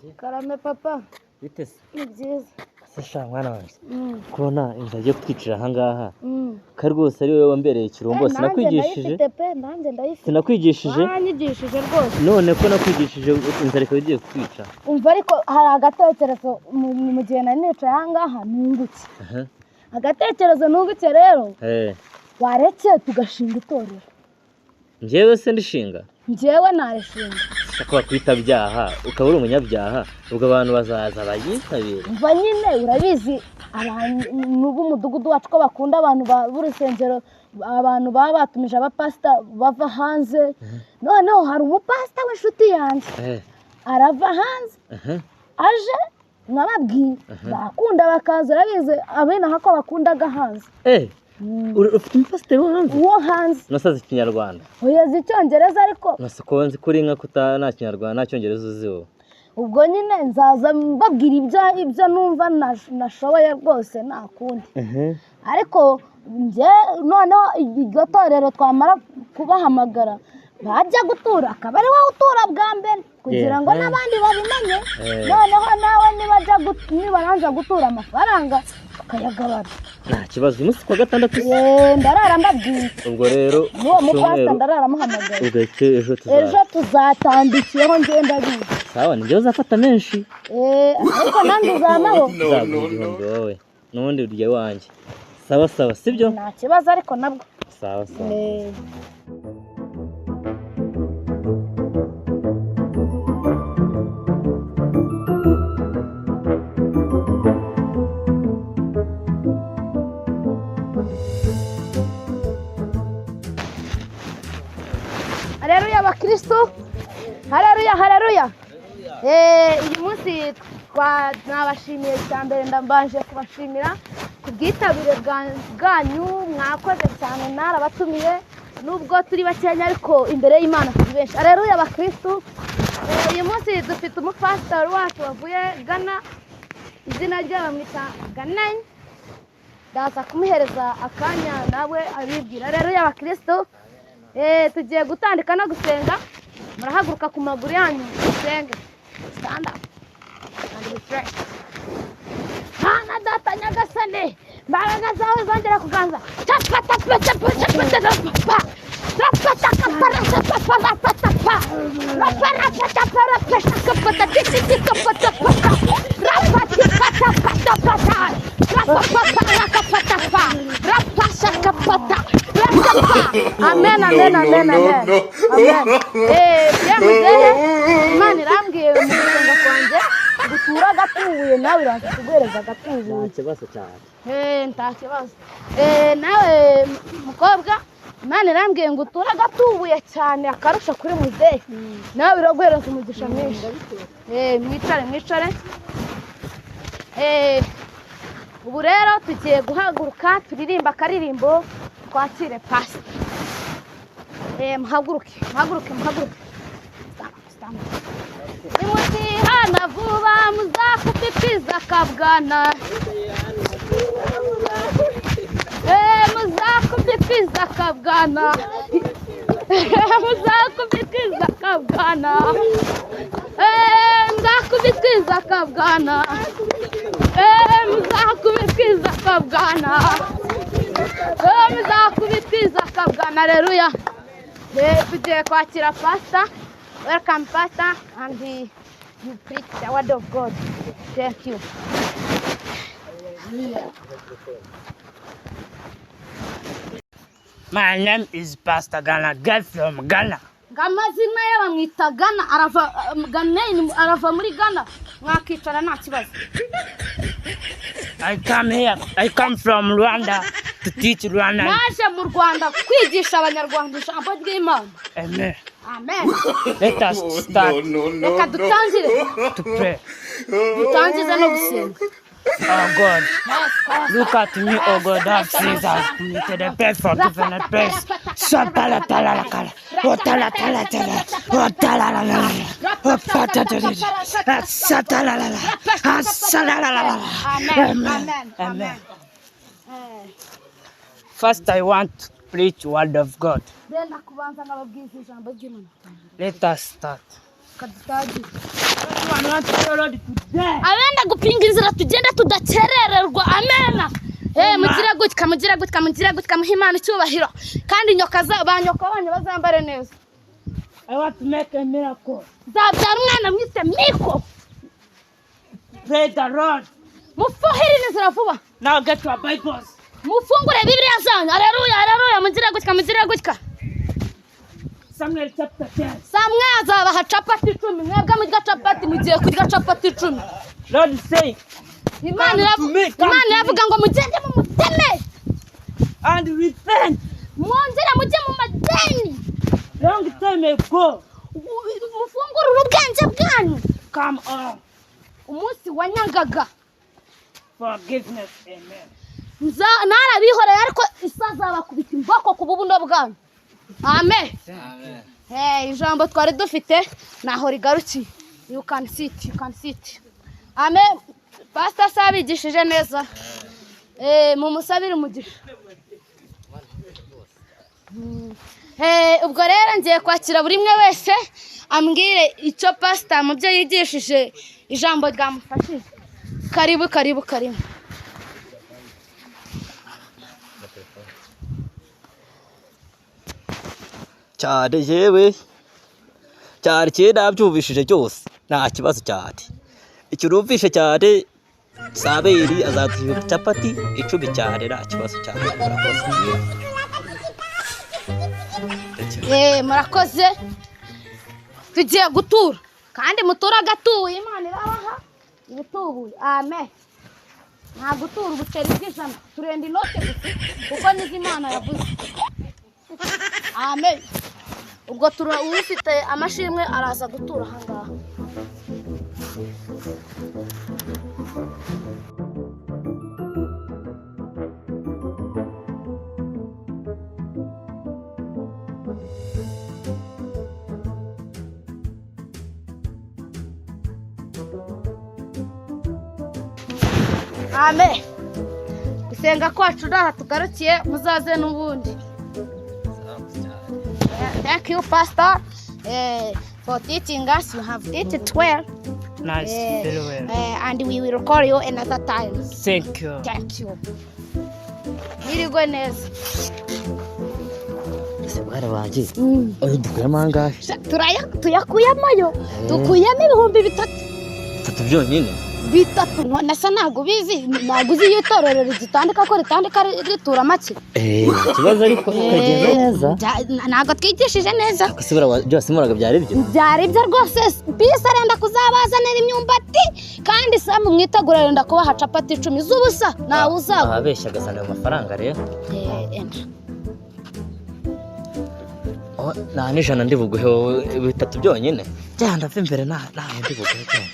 Wanjye. Karame, papa. Bite se? Ni byiza. Se sha, mwana wanjye, kubona inzu agiye kutwicira ahangaha, ko rwose ari wowe wambereye ikirumbo. Nanjye Sinakwigishije? ndayifite pe, nanjye ndayifite. Sinakwigishije? Wanyigishije rwose. None ko nakwigishije, inzara ikaba igiye kutwica. Umva, ariko hari agatekerezo mu gihe nari nicaye ahangaha nungutse. Agatekerezo nungutse rero, warekeye tugashinga itorero. Njyewe se ndishinga? Njyewe narishinga. Ko bakwita byaha, ukaba uri umunyabyaha, ubwo abantu bazaza bayitabire? Umva nyine, urabizi abantu b'umudugudu wacu ko bakunda abantu b'urusengero, abantu baba batumije abapasita bava hanze. Noneho hari umupasita w'inshuti yanjye, arava hanze, aje nkababwiye bakunda bakaza. Urabizi abenaha ko bakundaga hanze. Ufite umupasiteri wo hanze? Uwo hanze. Nasaze Ikinyarwanda? Oya, azi Icyongereza ariko. Nase ko nzi kuri nka kuta nta Kinyarwanda, nta Cyongereza uzi wowe? Ubwo nyine nzaza mbabwira ibyo numva nashoboye rwose, nta kundi. Ariko njye noneho iryo torero twamara kubahamagara, bajya gutura akaba ari wowe utura bwa mbere kugira ngo n'abandi babimenye. Noneho nawe nibaranza gutura, amafaranga tukayagabana. Nta kibazo. Uyu munsi kuwa gatandatu se? Ndarara mbabwiye. Ubwo rero N'uwo mupasita cyumweru ndarara amuhamagaye. Ubwo icyo ejo Ejo tuzaza. Tuzatandikiyeho, ngenda bizi. Sawa, ni njyewe uzafata menshi. Ariko nanjye uzamaho. Nzaguha 1000 wowe, n'ubundi urya iwanjye. Sawa sawa, sibyo? Nta kibazo ariko nabwo. Sawa sawa. Haleluya abakristu, haleluya, haleluya. Uyu munsi nabashimiye cya mbere, ndambanje kubashimira ku bwitabire bwanyu. Mwakoze cyane, narabatumiye nubwo turi bakenya, ariko imbere y'Imana turi benshi. Haleluya abakristu. Uyu munsi dufite umupasitori wacu wavuye Ghana, izina rye bamwita Ganani. Ndaza kumuhereza akanya nawe abibwira. Haleluya abakristu. Tugiye gutandika no gusenga. Murahaguruka ku maguru yanyu dusenge. Stand up and we pray. Mana Data Nyagasani, imbaraga zawe zongera kuganza. Tapa tapa tapa tapa tapa pa. Rapa tapa rapa tapa rapa tapa. Rapa rapa tapa rapa tapa tapa ti ti tapa tapa. Rapa tapa tapa tapa ta. Rapa papa rapa tapa. Rapa shaka pata. Rapa pa. Amen, amen, amen, amen. Amen. Ya muzehe, Imana irambwiye mu gusenga kwanjye gutura agatubuye, nawe iraza kuguhereza agatubuye. Nta kibazo cyane. Nta kibazo. Nawe mukobwa, Imana irambwiye ngo uture agatubuye cyane akarusha kuri muzehe. Nawe iraguhereza umugisha mwinshi. Mwicare, mwicare. Ubu rero tugiye guhaguruka turirimba akaririmbo twakire pastor. Muhaguruke, muhaguruke, muhaguruke. Stand up, stand up. Nimutihana vuba muzakupitiza kabwana. Muzakupitiza kabwana. Muzakupitiza kabwana. Muzakupitiza kabwana. Muzakupitiza kabwana. Muzakupitiza kabwana. Haleluya. Tugiye kwakira pastor. Welcome, pastor, and you preach the word of God. Thank you. My name is Pastor Ghana, girl from Ghana. Ngo amazina ye bamwita Gana, arava Gana, arava muri Ghana. Mwakicara, nta kibazo. I come here, I come from Rwanda to teach Rwanda. Naje mu Rwanda kwigisha Abanyarwanda ijambo ry'Imana. Amen. Amen. Let us start Reka dutangire to pray. Dutangize no gusenga. Oh God, look at me, oh God, have sins has committed a pray forgiveness, praise. Shatala tala kala, oh tala tala tala, oh tala la la la, oh pata tala, satala la la, asala la la la. Amen. Amen. Amen. Amen. Amen. First, I want to preach word of God. Benda kubanza nkababwiza ijambo ry'Imana. Let us start. Reka dutangire. Anyone want to follow the today? Abenda gupinga inzira tugenda tudakerererwa, amena. Mugire gutya, mugire gutya, mugire gutya, muhe Imana icyubahiro. Kandi nyoka za ba nyoka banyu bazambare neza. I want to make a miracle. Nzabyara umwana mwise Miko. Pray the Lord. Mufuhire inzira vuba. Now get your Bibles. Mufungure Bibiliya zanyu. Haleluya, haleluya, mugire gutya, mugire gutya. Samuel chapter 10. Samwe azabaha capati 10, mwebwe murya capati, mugiye kurya capati 10. Lord say, Imana Come to me, come Imana to me. iravuga ngo mugende mu muteme, and repent. mwongere mujye mu madeni, Long time ago. mufungurure ubwenge bwanyu. Come on. Umunsi wanyangaga Forgiveness. Amen. Narabihoreye, ariko isazabakubita imboko ku bubuno bwanyu. Amen. Ijambo twari dufite naho rigarukiye. You can sit, you can sit. Amen. Pastor sabigishije neza. Mumusabire umugisha. Ubwo rero ngiye kwakira buri umwe wese ambwire icyo pastor mu byo yigishije ijambo ryamufashije. Karibu, karibu, karibu. Cyane yewe cyane cyane nabyumvishije byose, nta kibazo cyane. Icyo numvishe cyane, Saberi azaduha capati 10 cyane, nta kibazo cyane. Murakoze. Murakoze. Tugiye gutura kandi mutura agatuye, Imana irabaha ibitubuye. Amen. Nta gutura ubuceri bw'ijana, turenda inote gusa kuko nizo Imana yavuze. Amen. Ubwo tura ufite amashimwe araza gutura aha ngaha. Amen. Gusenga kwacu ndaha tugarukiye, muzaze n'ubundi. Thank you, Pastor, for teaching us. You have taught it well. Nice, very well. And we will call you another time. Thank you. Thank you. Mwirigwe neza. Ese bwana wanjye, oya dukuyemo angahe? Tuyakuyemo yo. Dukuyemo 3000. 3 byonyine? 3. None se ntabwo ubizi? Ntabwo uzi iyo itorero rigitandika ko ritandika ritura make? Ikibazo ariko kagenda neza. Ntabwo twigishije neza. Byose muraga byari byo? Byari byo rwose. Bisi arenda kuzabazanira imyumbati, kandi Samu mwitegura arenda kubaha capati 10 z'ubusa. Ntawe uzagura. Ababeshya agasanga ayo mafaranga rero. Nta n'ijana ndi buguhe wowe, 3 byonyine. Byanda mva imbere, nta ndi buguhe cyane.